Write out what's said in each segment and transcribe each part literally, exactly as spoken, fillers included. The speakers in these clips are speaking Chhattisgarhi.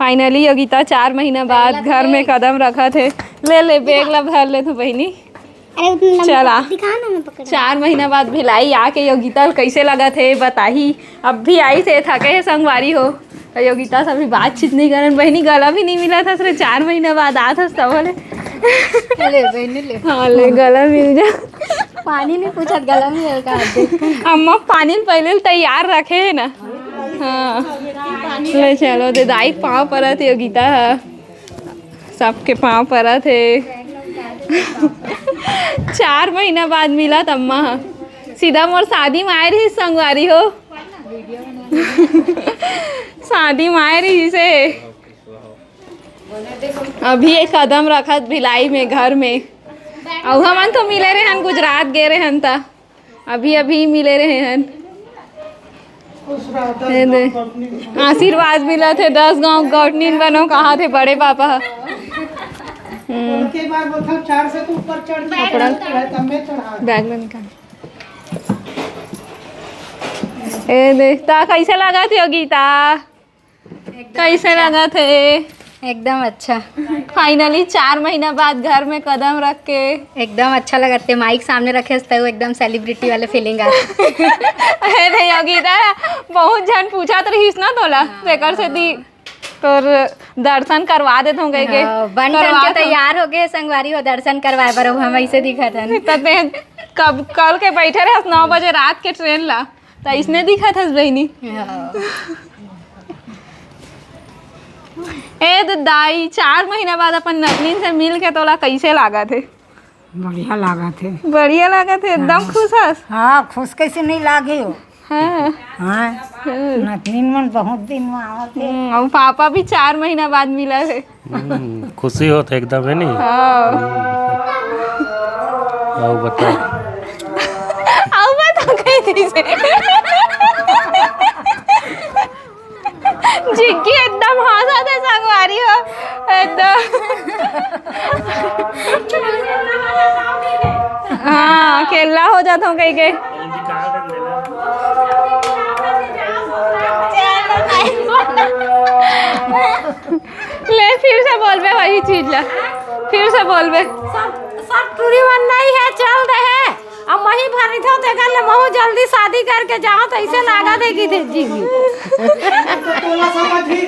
फाइनली योगिता चार महीना बाद घर में कदम रखत हे। ले ले, बैग ला भर ले तू बहिनी। अरे उतना लंबा चला। दिखा ना, मैं पकड़। चार महीना बाद भिलाई आके योगिता ल कइसे लगत हे बताही। अब भी आइस हे, थके हे संगवारी हो। त योगिता से अभी बातचीत नइ करन बहिनी, गला भी नइ मिलत हस रे, चार महीना बाद आत हस तब ले। ले बहिनी ले। हाँ ले, गला मिल जा। पानी नइ पूछत, गला मिल का दे। अम्मा पानी ल पहिले ले तैयार रखे हे ना। हाँ ले चलो दे, दाई पाँव परत योगिता ह। सबके पाँव परत हे। चार महीना बाद मिलत अम्मा ह। सीधा मोर शादी म आए रहिस संगवारी हो। शादी म आए रहिस हे। अभी एक कदम रखत भिलाई में, घर में। अउ हमन तो मिले रहेन, गुजरात गे रहेन त। अभी अभी मिले रहे हन। खुश रहो, दस ये दे। गाँव गौटनी। आशीर्वाद मिलत हे, दस गाँव गौटनीन बनो, कहा थे बड़े पापा ह। हम्म। उनके बार बोलता हूँ, चार से तो ऊपर चढ़ के कपड़ा। चढ़ता है, तब मैं चढ़ा। बैग में निकाल। ए दे, त कइसे लगत हे योगिता? एकदम कइसे अच्छा। लगत हे? एकदम अच्छा। फाइनली चार महीना बाद घर में कदम रख के। एकदम अच्छा लगत हे, माइक सामने रखे हस त एकदम सेलिब्रिटी वाले फीलिंग आत हे। अरे योगिता, बहुत झन पूछत रहिस ना तोला, हाँ। तेकर सेती तोर दर्शन करवा देथों कहिके। हाँ, बन ठन करवा के देथों। तैयार हो गए संगवारी हो दर्शन करवाए बर, अब हम अइसे दिखत हन। त ते कब, कल के बइठे रहस नौ बजे रात के ट्रेन ला। त अइसने दिखत हस बहिनी। हाँ। ए दे दाई, चार महीना बाद अपन नतनीन से मिल के तोला कइसे लागत हे? बढ़िया लागत हे। बढ़िया लागत हे, एकदम हाँ। खुश हस? हाँ, खुश कइसे नइ लागे हो? हाँ। हाँ। हम्म। नतनीन मन बहुत दिन में आवत हे। हम्म, अउ पापा भी चार महीना बाद मिलत हे। हम्म, खुशी होत हे एकदम, हे नी? हाँ। अउ बता। अउ बता कहि दिस हे। जिग्गी एकदम हंसत हे संगवारी हो, एकदम। हाँ, अकेल्ला हो जाथों कहिके। ले, फिर से बोलबे वही चीज ला, फिर से बोलबे। सब, सब टूरी मन नइ हे, चल दे हे। अब मही भर रहिथो, तेकर ले महू जल्दी शादी करके जाओ, त अइसे लागत हे कि दे जिग्गी। तो तोला समझ ही।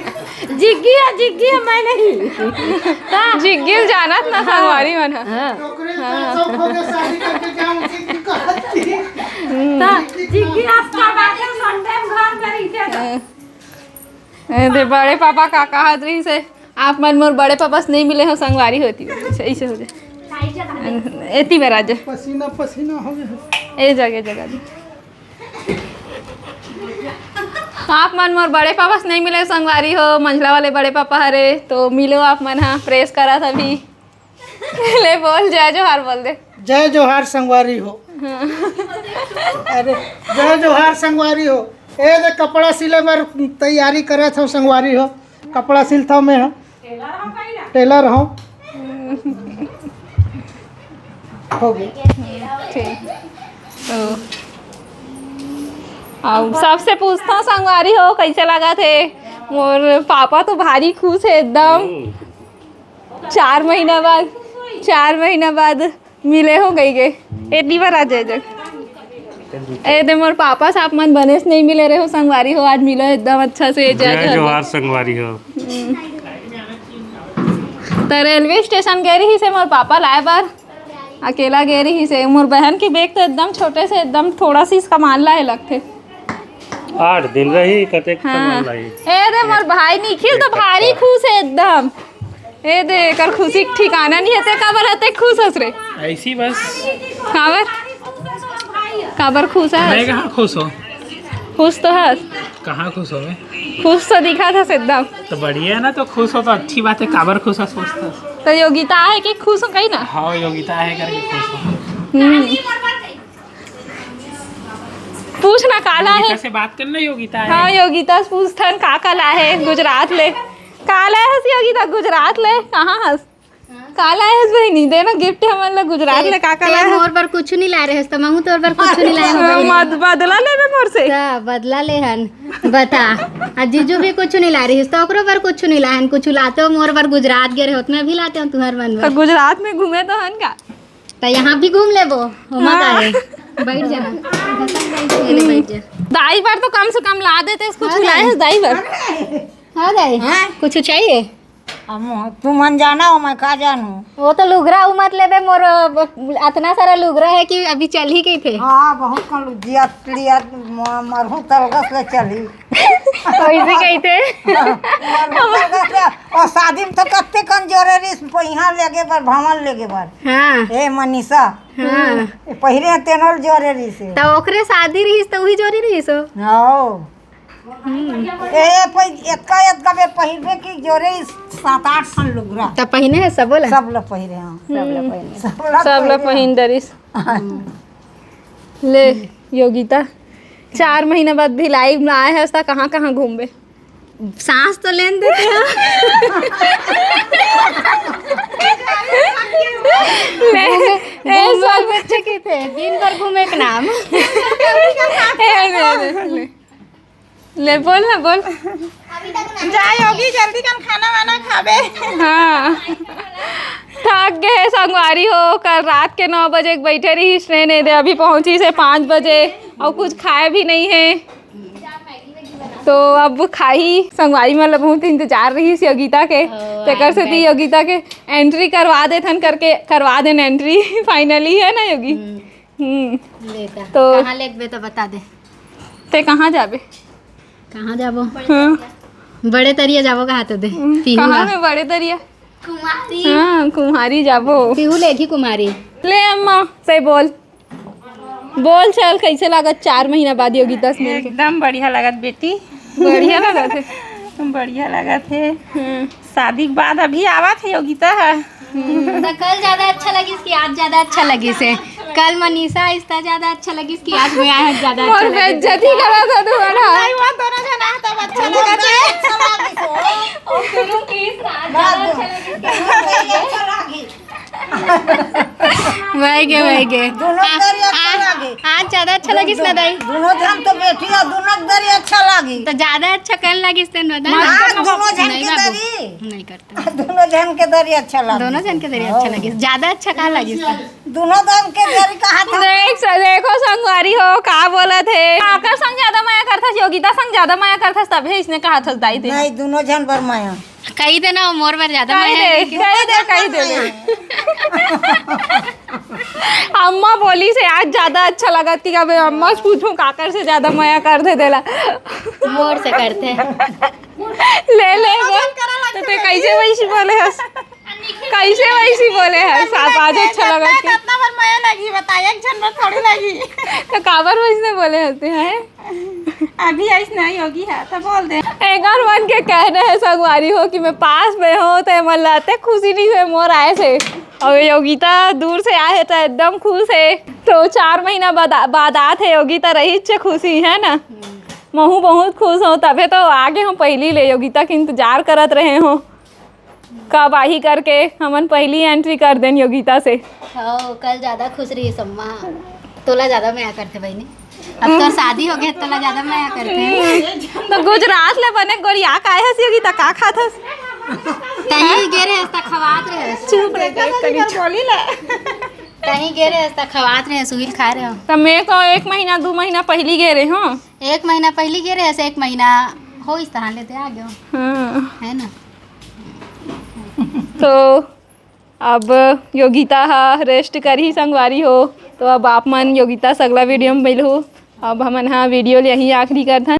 जिग्गी हे, जिग्गी हे, मैं नहीं। त जिग्गी ल जानत ना हाँ। संगवारी मन ह। हाँ। नौकरी हाँ। से शौक हो गया, शादी करके जाओ, जिग्गी कहत ही। त जिग्गी आज का बात हे, संडे में घर में रहिथे त। ए दे बड़े पापा का कहत रहिस हे, आप मन मोर बड़े पापा से नइ मिले हो संगवारी हो, एती बर, अइसे हो जाए। एती बर आ जा। पसीना पसीना हो गया। ए जगह, ए जगह दे। आप मन मोर बड़े पापा से नइ मिले संगवारी हो, मंझला वाले बड़े पापा हरे, तो मिलो आप मन हा, प्रेस करत अभी। ले बोल, जय जोहार बोल दे। जय जोहार संगवारी हो। हाँ। अरे, जय जोहार संगवारी हो। ए दे कपड़ा सिले बर तैयारी करत हव संगवारी हो। कपड़ा सिलथव मैं ह। टेलर हव। हो गया। ठीक। ओ। अउ सबसे पूछथव संगवारी हो, कइसे लगत हे? मोर पापा तो भारी खुश हे एकदम। चार महीना बाद, चार महीना बाद मिले हो कहिके। एती बर आ जाए जग। ए दे मोर पापा से आप मन बने से नइ मिले रहे हो संगवारी हो, आज मिलो एकदम अच्छा से। जय जय जोहार। जोहार संगवारी हो। हम्म। त रेलवे स्टेशन गे रहिस हे मोर पापा लाए बर, अकेला गे रहिस हे। मोर बहन के बैग तो एकदम छोटे से, एकदम थोड़ा सी इसका मान लाए लगथे। आठ दिन रही, कतेक हाँ। सामान लाई? ए दे, मोर भाई निखिल तो भारी खुश हे एकदम। ए दे, एकर खुशी के ठिकाना नइ हे। ते काबर अतेक खुश हस रे? ऐसी बस। काबर? काबर खुश हस? मैं कहाँ खुश हो? खुश तो हस। कहाँ खुश हो मैं? खुश तो दिखत हस एकदम। तो बढ़िया है ना, तो खुश हो तो अच्छी बात है। काबर खुश हस, खुश तो। तो योगिता आहे कि खुश हो कही ना? हाँ, योगिता आहे करके खुश हो। हम्म। पूछ ना, काला योगिता हे? से बात करना, योगिता हे। हाँ, योगिता से पूछथन, का का लाए हे गुजरात ले? का लाए हस योगिता गुजरात ले? कहाँ हस? हाँ? का लाए हस बहिनी? दे ना गिफ्ट हमन ला गुजरात ले, का का ते लाए हस? मोर बर कुछु नहीं लाए रहेस, त महू तोर बर कुछु नहीं लाए हूँ बहिनी। मत बदला लेबे मोर से। त बदला ले हन, बता। आ जीजू भी कुछु नहीं लाए रहिस, त ओकरो बर कुछु नहीं लाए हन। कुछु लाते हो मोर बर, गुजरात गे रहे होत, मैं भी लाते हूँ तुहर मन त बर। गुजरात में घूमे तो हन का? त यहाँ भी घूम लेबो, ओमा हाँ। का है? बैठ जाना, ले ले, बैठ जा। दाई बर तो कम से कम ला देते, कुछु हाँ, लाए दाई। हस दाई बर? हाँ दाई, हाँ? कुछु चाहिए? अब तुमन जाना हो, मैं का जानू। वो तो लुगरा उ मत लेबे, मोर अतना सारा लुगरा है कि अभी चलही कहिथे। हाँ, बहुत कन जियत लियत म-, मरहूँ तलगस ले चलही। वैसे कहिथे। मरहूँ तलगस ले, और शादी में तो कत्ते कन जोरे रहिस, इहाँ लेगे बर, भवन लेगे बर। हाँ। ए मनीषा। हाँ। ए पहिरे तेनो ल जोरे रहिस हे। त ओकरे शादी रहिस त उही जोरे रहिस हो। हाँ। हम्म। ए, पहि-, एतका, एतका बे पहिरबे कि जोरे सात आठ ठन लुगरा। त पहिने हे सबो ला? सब ला पहिरे, हाँ। सब ला हम्म। पहिने। सब ला सब ला पहिरे, पहिन हाँ। डरिस। हम्म। ले, योगिता, चार महीना बाद भिलाई में आए हस, त कहाँ, कहाँ घूमबे? सांस तो लेन देते हो। ले, घूमे, ए, घूमे सब बच्चे की थे, दिन भर घूमे के नाम। ए, ले, ले, ले। ले, बोल ना, बोल। जा योगी, जल्दी कन खाना वाना खाबे। हाँ। थक गए हे संगवारी हो, कल रात के नौ बजे के बैठे रहिस ट्रेन, ए दे अभी पहुँचिस हे पाँच बजे, अउ कुछ खाए भी नहीं है। तो अब खाही, संगवारी मन ल बहुत इंतजार रहिस योगिता के, हाँ, तेकर सेती योगिता के entry करवा देथन करके करवा देन entry finally, है ना योगी? हम्म। हम्म। ले त, तो कहाँ लेगबे त बता दे। ते कहाँ जाबे? कहाँ जाबो? हाँ। बड़े तरिया जाबो कहा तो दे। हम्म, पीहू कहाँ हा। में बड़े तरिया? कुम्हारी। हाँ, कुम्हारी जाबो। पीहू लेगी कुम्हारी। ले अम्मा, से बोल। बोल चल, कैसे लागत चार महीना बाद योगिता से मिलके? एकदम बढ़िया लागत बेटी। बढ़िया लागत है। बढ़िया लागत है। हम्म। शादी के बाद अभी आवत है योगिता है। हम्म। त कल ज्यादा अच्छा लगिस कि आज ज्यादा अच्छा लगिस हे? कल मनीषा आइस त ज्यादा अच्छा लगिस कि आज मैं आए हस ज्यादा अच्छा लगिस? बेइज्जती करा था तुम्हारा। नहीं, वो दोनों जना तब अच्छा लगा था। अच्छा लगिस। और दोनों की साथ ज्यादा अच्छा लगिस कि आज अच्छा लगिस। वही के, वही के। दोनों आ, दरी अच्छा आ, लागे। आज ज्यादा अच्छा लगिस ना दाई? दोनों जन तो बेटी है, दोनों दरी अच्छा लागे। त ज्यादा अच्छा कल लगिस तेन बता। हाँ, दोनों जन नहीं के बाबू, दरी। नहीं करते। दोनों जन के दरी अच्छा लागे। दोनों जन के दरी अच्छा हाँ। लगिस। ज्यादा अच्छा का लगिस तेन? दोनों जन के दरी कहा था। देख स-, देखो संगवारी हो, का बोलत हे। काकर संग ज्यादा मया करथस, योगिता संग ज्यादा मया करथस, तभे इसने कहा था दाई दे। नहीं, दोनों जन बर मया। कही दे ना, मोर बर ज्यादा कही मया दे, है। कही दे, कही दे ले। अम्मा बोलिस हे आज ज्यादा अच्छा लगत कि अब अम्मा से पूछूं काकर से ज्यादा मया करथे तेला। मोर से करथे। ले, ले, बोल। तो ते कैसे वैसी बोले हस? कैसे वैसी बोले हस? आप आज अच्छा लगत कि इतना बार मया लगी, बता, एक झन बर थोड़ी लगी। तो काबर वैसने बोले हस ते, हैं? अभी अइसने योगी हे, त बोल दे। एकर मन के कहना हे संगवारी हो कि मैं पास में हों, त एमन ला अतेक खुशी नहीं होय मोर आए से। अउ योगिता दूर से आए हे, त एकदम खुश हे। तो चार महीना बाद, बाद आत हे योगिता, रहिच हे खुशी, है ना? महूँ बहुत खुश हों, तभे तो आगे हों पहिली ले, योगिता के इंतजार करत रहे हों। कब आही करके हमन पहिली entry कर देन योगिता से। हव, कल ज्यादा खुश रहिस अम्मा, तोला ज्यादा मया करथे बहिनी। अब तोर शादी होगे, तोला ज्यादा मया करथे। तो गुजरात ले बने गोरिया के आए हस योगिता, का खात हस? तहीं गे रहेस त खवात रहेस। चुप रह, देख कनी बोली ले। तहीं गे रहेस त खवात रहेस, उही ल खाए रहेंव। त मैं तो एक महीना, दू महीना पहिली गे रहेंव। एक महीना पहिली गे रहेस, एक महीना होइस तहां ले ते आ गेंव। हाँ। है ना? तो अब योगिता ह rest करही संगवारी हो, तो अब आप मन योगिता से अगला video में मिलहू। अब हमन ह video ल यहीं आखिरी करथन।